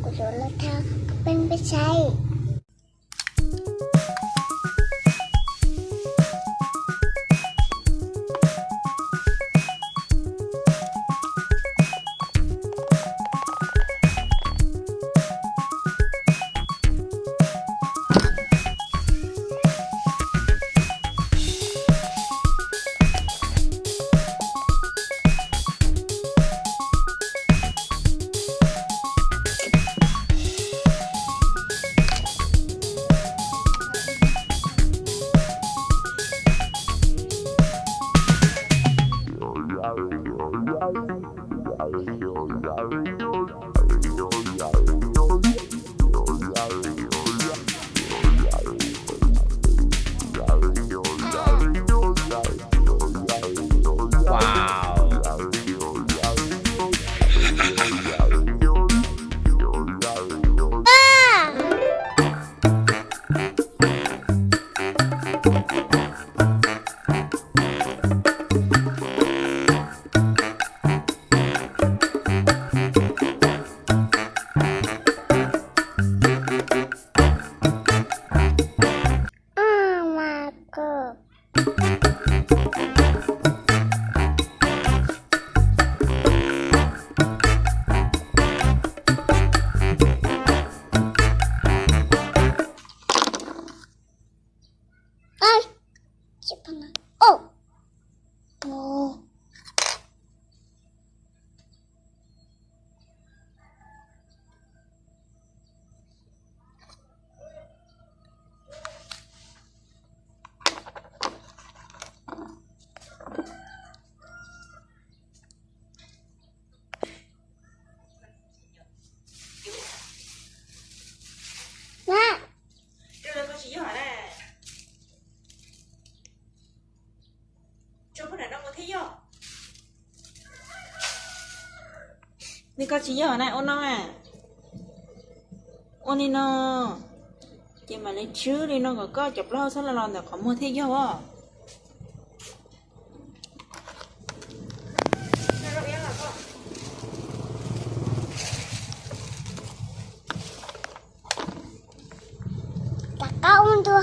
Yuav los tha peb peb saib. Nws koj tsis yog na, ua no na. Ua li no, ces mam li tshwb li no kom koj cov plaub hau txhob los los ntawm qhov muag thiaj yog os. Rov qab ua dua.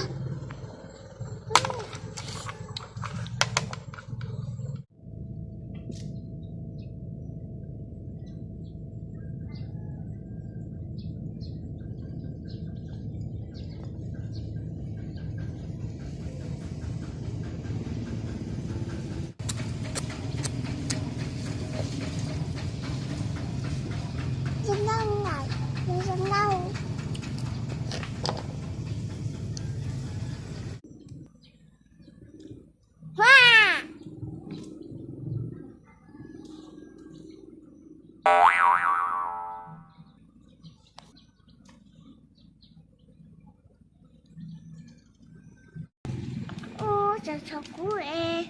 Ua, tshav kub es,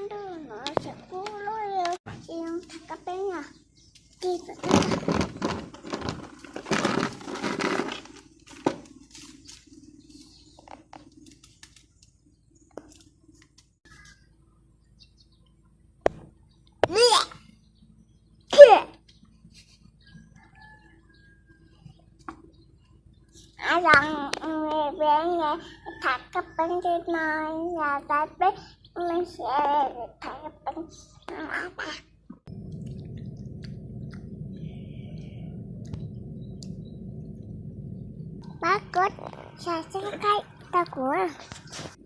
ntuj no tshav kub loj li, tsis zoo tham kab peeb os. Tig tom tej. Zoo peb tham kab peeb li no, yog peb tham kab peeb. Pab kov subscribe rau kuv.